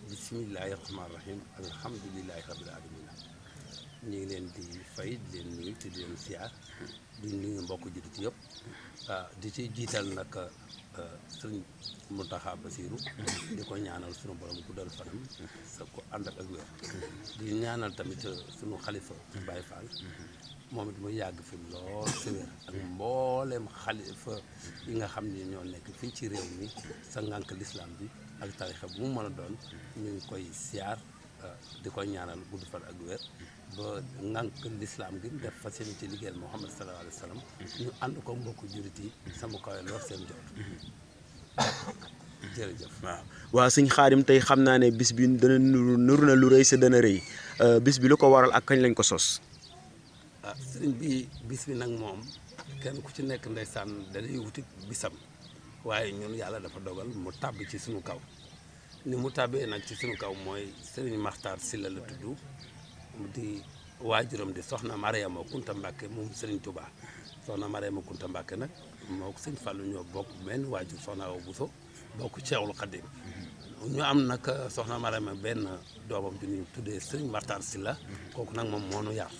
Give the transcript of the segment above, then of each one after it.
bismillahi rahmaani rahim alhamdulilahi rabil alamin ñu ngi leen di fay di leen nuyu te di leen siyaar di nuyu mbokk jullit yëpp di ci jiital nag sëriñ Mountakha Bassirou di ko ñaanal sunu borom guddal fanam sa ko ànd ak wér di ñaanal tamit sunu xalifa Baye Fall moom it mu yàgg fi lool si wér ak mboolem xalifa yi nga xam ne ñoo nekk fii ci réew mi sa ngànk lislaam bi ak tarixa bu mu mën a doon ñu ngi koy siyaar di ko ñaanal gudd fan ak wér ba ngànk lislaam gi def fas yéene ci liggéeyal Muhammad sallallahu alayhi wa sallam ñu ànd ko mbokku jurit yi sama kawe lool seen jot jërëjëf. waaw sëñ Xaadim tey xam naa ne bis bi dana nuru na lu rëy sa dana rëy bis bi lu ko waral ak kañ lañ ko sos. sëriñ bi bis bi nag moom kenn ku ci nekk ndeysaan dañuy wuti bisam waaye ñun yàlla dafa dogal mu tàbb ci suñu kaw ni mu tàbbee nag ci suñu kaw mooy sëriñ Maxtaar Sylla la tudd di waajuram di soxna Mariama Kunta Mbàkke moom sëriñ Touba soxna Mariama Kunta Mbàkke nag moo ko sëñ Fallu ñoo bokk benn waajur soxna Awa Buso bokk Cheikhul Khadim ñu am nag soxna Mariama benn doomam ju ñu tuddee sëriñ Maxtaar Sylla kooku nag moom moo nu yar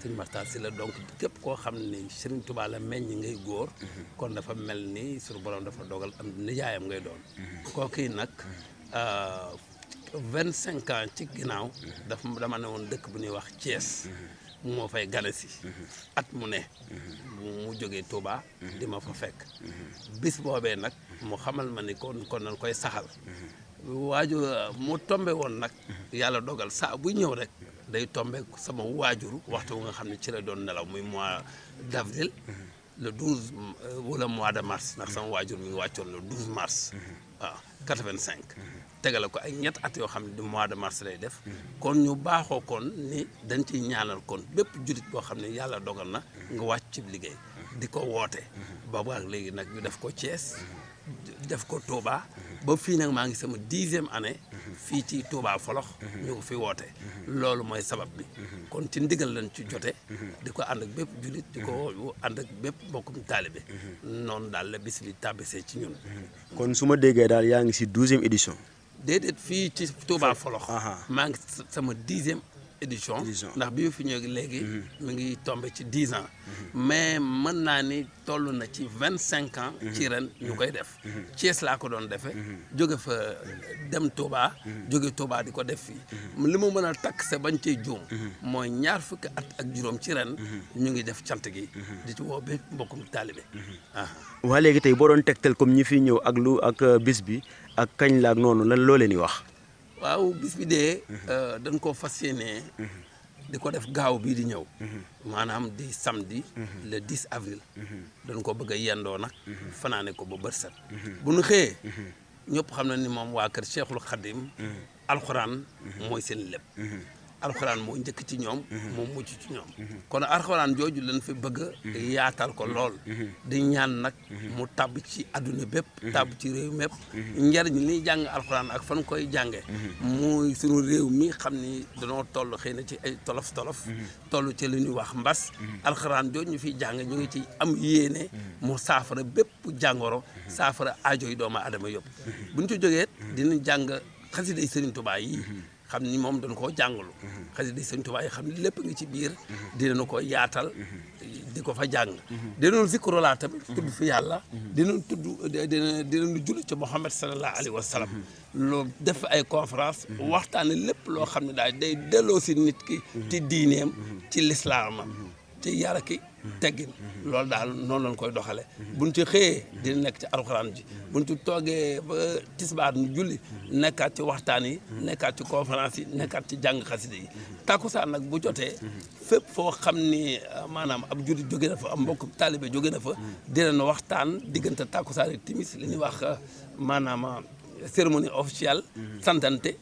sëriñ Maxtaar Sylla donc képp koo xam ni sëriñ Touba la meññ ngay góor kon dafa mel ni suñu borom dafa dogal am nijaayam ngay doon kooku nag 25 ans ci ginnaaw dama ne woon dëkk bu ñuy wax Thiès moo fay gane si at mu ne mu jógee Touba di ma fa fekk bis boobee nag mu xamal ma ni kon nañ koy saxal waajur mu tombe woon nag yàlla dogal saa buy ñëw rek day tombe sama waajur waxtu nga xam ne ci la doon nelaw muy mois d'avril le 12 wala mois de mars ndax sama waajur mi ngi wàccoon le 12 mars waaw 85 tegale ko ay ñett at yoo xam ne di mois de mars lay def kon ñu baaxoo kon ni dañ ciy ñaanal kon bépp julit boo xam ne yàlla dogal na nga wàcc ci liggéey di ko woote ba ak léegi nag ñu def ko Thiès def ko Touba ba fii nag maa ngi sama 10e année fii ci Touba Folox ñu ko fi woote loolu mooy sabab bi kon ci ndigal lañ ci jote di ko ànd ak bépp julit di ko ànd ak bépp mbokkum taalibe noonu daal la bis bi tàbbisee ci ñun. kon su ma déggee daal yaa ngi si 12e édition. déedéet fii ci Touba Folox maa ngi sama 10e édition ndax bi fi ñëw léegi mi ngi tombé ci 10 ans mais mën naa ni toll na ci 25 ans ci ren ñu koy def Thiès laa ko doon defee jóge fa dem Touba jóge Touba di ko def fii li ma mën a takk sa bañ cee juum mooy 20 at ak juróom ci ren ñu ngi def cant gi di ci woo bépp mbokkum taalibe waa léegi tey boo doon tegtal comme ñi fi ñëw ak bis bi ak kañ la ak noonu lan loo leen di wax. waaw bis bi dee dañ koo fas yéene di ko def gaaw bii di ñëw maanaam di samedi le 10 avril dañ ko bëgg a yendoo nag fanaane ko ba bët set bu nu xëyee ñëpp xam na ni moom waa kër Cheikhul Khadim alxuraan mooy seen lépp alxuraan moo njëkk ci ñoom moo mucc ci ñoom kon alxuraan jooju lañ fi bëgg yaatal ko lool di ñaan nag mu tàbb ci adduna bépp tàbb ci réew mépp njariñ li jàng alxuraan ak fan koy jànge muy sunu réew mi xam ni dañoo toll xëy na ci ay tolof toll ci li ñuy wax mbas alxuraan jooju ñu fiy jàng ñu ngi ci am yéene mu saafara bépp jàngoro saafara aajo yi doomu adama yëpp buñ ci jógee dinañ jàng xasida Sëriñ Tuubaa yi xam ni moom dañ koo jàngalu xasida Sëriñ Tuubaa yi xam ni lépp ngi ci biir dinañu ko yaatal di ko fa jàng dinañu zikru laa tamit tudd fi yàlla dinañu dinañu julli ci Muhammad sallallahu alayhi wa sallam loolu def ay conférence waxtaane lépp loo xam ne daal day delloo si nit ki ci diineem ci lislaamam ci yara ki teggin loolu daal noonu lañ koy doxale buñ ci xëyee dina nekk ci alxuraan ji buñ ci toogee ba tisbaar ñu julli nekkaat ci waxtaan yi nekkaat ci conférence yi nekkaat ci jàng xasida yi takkusaan nag bu jotee fépp foo xam ni maanaam ab jullit jóge na fa am mbokk taalibe jóge na fa dinañ waxtaan diggante takkusaan ak timis li ñuy wax maanaam cérémonie officielle santante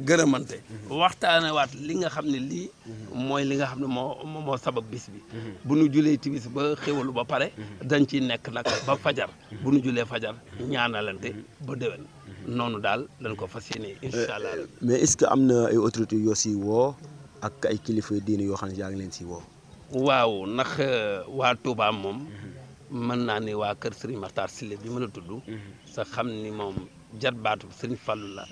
gërëmante waxtaane waat li nga xam ne lii mooy li nga xam ne moo sabab bis bi bu nu julee timis ba xéwalu ba pare dañ ciy nekk nag ba fajar bu nu julee fajar ñaanalante ba déwén noonu daal lañ ko fas yéene incha allah. mais est-ce que am na ay autorités yoo si woo ak ay kilifa diine yoo xam ne yaa ngi leen si woo. waaw ndax waa Touba moom mën naa ni waa kër Serigne Makhtar Sylla bi mën a tudd sa xam ni moom jarbaatu Serigne Fallou la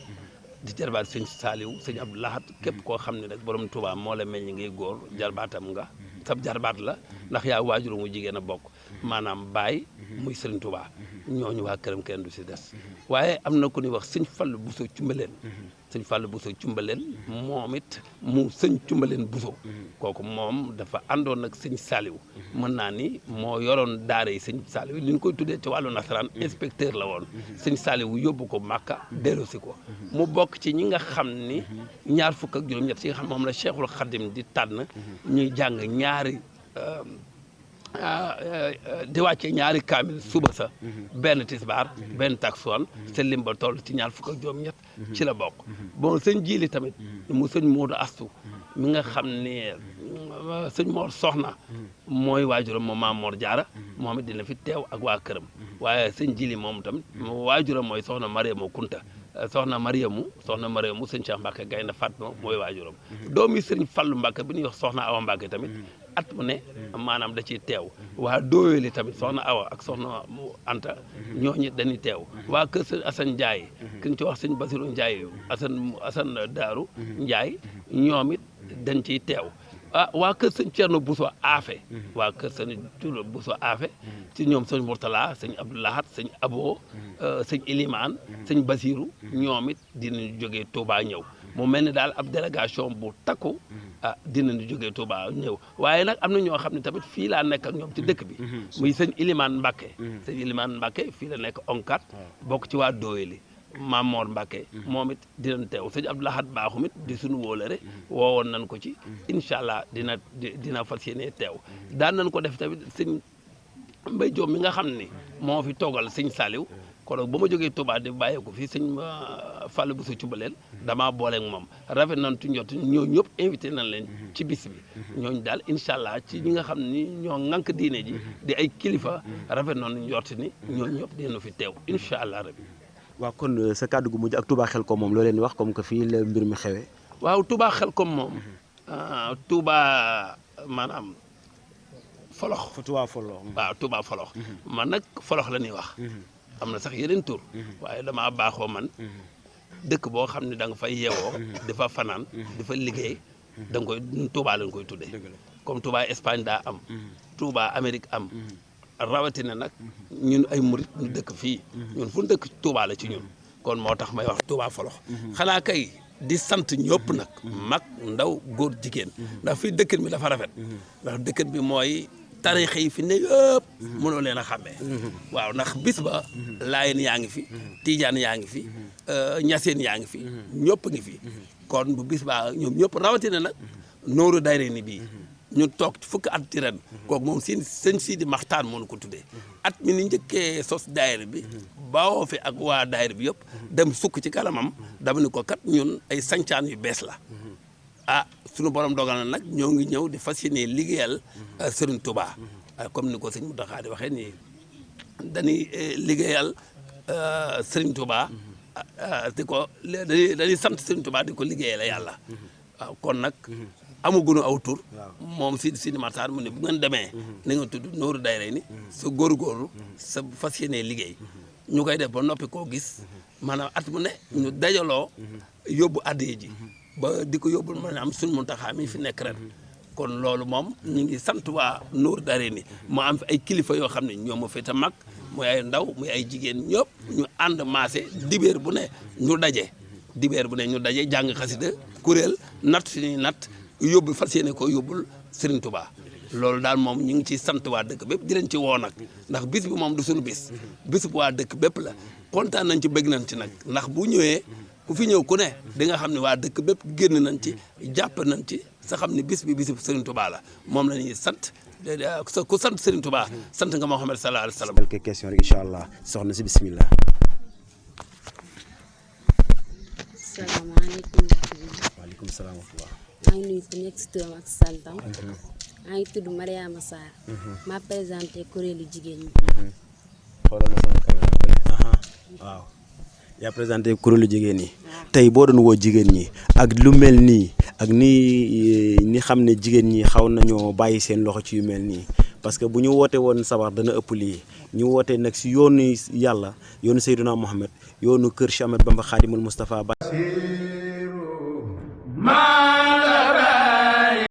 di jarbaatu Serigne Saliou Serigne Abdou Lahad képp koo xam ne rek borom Touba moo la meññ ngay góor jarbaatam nga sab jarbaat la ndax yaa waajuru mu jigéen a bokk maanaam baay muy Serigne Touba ñooñu waa këram kenn du si des waaye am na ku ñuy wax Serigne Fallou Bousso Cumbaleen Serigne Fallou Bousso Cumbaleen moom it mu Serigne Cumbaleen Bousso kooku moom dafa àndoon ak Serigne Saliou mën naa ni moo yoroon daara yi Serigne Saliou li ñu koy tuddee ci wàllu nasaraan inspecteur la woon Serigne Saliou yóbbu ko Màkka delloosi ko mu bokk ci ñi nga xam ni ñaar fukk ak juróom-ñett yi nga xam moom la Cheikhul Khadim di tànn ñuy jàng ñaari di wàcce ñaari kaamil suba sa benn tisbaar benn taksuwan te lim ba toll ci ñaar fukk ak juróom-ñett ci la bokk bon sëñ Jili tamit mu sëñ Moodu Astu mi nga xam ne sëñ Mor Soxna mooy waajuram moom Maam Mor Jaara moom it dina fi teew ak waa këram waaye sëñ Jili moom tamit waajuram mooy soxna Mariama Kunta soxna Mariamu sëñ Cheikh Mbacke Gaynde Fatma mooy waajuram doomi sëriñ Fallu Mbacke bi ñuy wax soxna Awa Mbacke tamit at mu ne maanaam da ciy teew waa dooyeli tamit soxna Awa ak soxna Anta ñooñu dañuy teew waa kër sëñ Assane Ndiaye ki ñu ci wax sëñ Basiru Ndiaye Assane Daaru Ndiaye ñoom it dañ ciy teew waa kër sëñ Thierno Bousso Afe waa kër sëñ Thierno Bousso Afe ci ñoom sëñ Mourtala sëñ Abdou Lahad sëñ Abo sëñ Ilimaan sëñ Basiru ñoom it dinañu jógee Touba ñëw mu mel ni daal ab délégation bu takku dinañu jógee Touba ñëw waaye nag am na ñoo xam ne tamit fii laa nekk ak ñoom ci dëkk bi muy sëñ Ilimaan Mbacke sëñ Ilimaan Mbacke fii la nekk onkat bokk ci waa Dooyeli Maam Mor Mbacke moom it dinañ teew sëñ Abdou Lahad Baaxum it di suñu wóolare woowoon nañ ko ci incha allah dina fas yéene teew daan nañ ko def tamit sëñ Mbay Joom mi nga xam ne moo fi toogal sëñ Saliou kon ba ma jógee Touba di bàyyeeku fii sëñ Fallou Bousso Cumbaleel damaa booleeg moom rafet nañ tu njot ñoo ñëpp invité nañ leen ci bis bi ñooñu daal incha allah ci ñi nga xam ni ñoo ŋànk diine ji di ay kilifa rafet nañ njort ni ñoo ñëpp dinañu fi teew incha allah rabbi. waaw kon sa kàddu gu mujj ak Touba Xelkom moom loo leen wax comme que fii la mbir mi xewee. waaw Touba Xelkom moom Touba maanaam folox. Touba folox. waaw Touba folox. man nag folox la ñuy wax. am na sax yeneen tur. waaye damaa baaxoo man dëkk boo xam ne da nga fay yeewoo. dafa fanaan dafa liggéey. da nga koy Touba lañ koy tuddee. comme Touba Espagne daa am. Touba Amérique am. rawatina nag ñun ay murit ñu dëkk fii ñun fu ñu dëkk Touba la ci ñun kon moo tax may wax Touba folox xanaa kay di sant ñëpp nag mag ndaw góor jigéen ndax fii dëkkat bi dafa rafet ndax dëkkat bi mooy tarixa yi fi ne yëpp mënoo leen a xàmmee waaw ndax bis ba Laayeen yaa ngi fi Tiijaan yaa ngi fi Ñaseen yaa ngi fi ñëpp ngi fi kon bu bis baa ñoom ñëpp rawatina nag Nooru Daarayni bii ñu toog fukki at ci ren kooku moom sëñ Sidi Maxtaar moo ñu ko tuddee at mi ni njëkkee sos daayira bi baawoo fi ak waa daayira bi yëpp dem sukk ci kanamam dama ni ko kat ñun ay sancaan yu bees la sunu borom dogal na nag ñoo ngi ñëw di fas yéene liggéeyal Serigne Touba comme ni ko sëñ Mountakha di waxee nii dañuy liggéeyal Serigne Touba di ko dañuy sant Serigne Touba di ko liggéeyal yàlla waaw kon nag amaguñu aw tur moom Sidi Maxtaar mu ne bu ngeen demee na nga tudd Nooru Daarayni sa góorgóorlu sa fas yéene liggéey ñu koy def ba noppi koo gis maanaam at mu ne ñu dajaloo yóbbu addiya ji ba di ko yóbbul maanaam suñu Muntaxa mi fi nekk ren kon loolu moom ñu ngi sant waa Nooru Daarayni mu am fi ay kilifa yoo xam ne ñoo ma féete mag muy ay ndaw muy ay jigéen ñëpp ñu ànd maase dibéer bu ne ñu daje jàng xasida kuréel natt suñuy natt yóbbu fas yéene ko yóbbul Serigne Touba loolu daal moom ñu ngi ciy sant waa dëkk bépp di leen ci woo nag ndax bis bi moom du suñu bis bu waa dëkk bépp la kontaan nañ ci bëgg nañ ci nag ndax bu ñëwee ku fi ñëw ku ne di nga xam ne waa dëkk bépp génn nañ ci jàpp nañ ci sa xam ne bis bi bisu Serigne Touba la moom la ñuy sant ku sant Serigne Touba sant nga Muhammad sallallahu alayhi wa sallam. quelques questions rek incha allah soxna si bismillah. salaamaaleykum. waaleykum salaam wa rahmatulah. maa ngi nuyu ku nekk si turam ak santam. maa ngi tudd Mariama Sarr. ma présenté kuréelu jigéen ñi. xoolal ma sama caméra bële. waaw yaa présenté kuréelu jigéen ñi tey boo doon woo jigéen ñi ak lu mel nii ak ni xam ne jigéen ñi xaw nañoo bàyyi seen loxo ci yu mel nii parce que bu ñu woote woon sabar dana ëpp lii ñu woote nag si yoonu yàlla yoonu Seydina Mohamed yoonu kër Cheikh Ahmadou Bamba Khadimul Moustapha Ba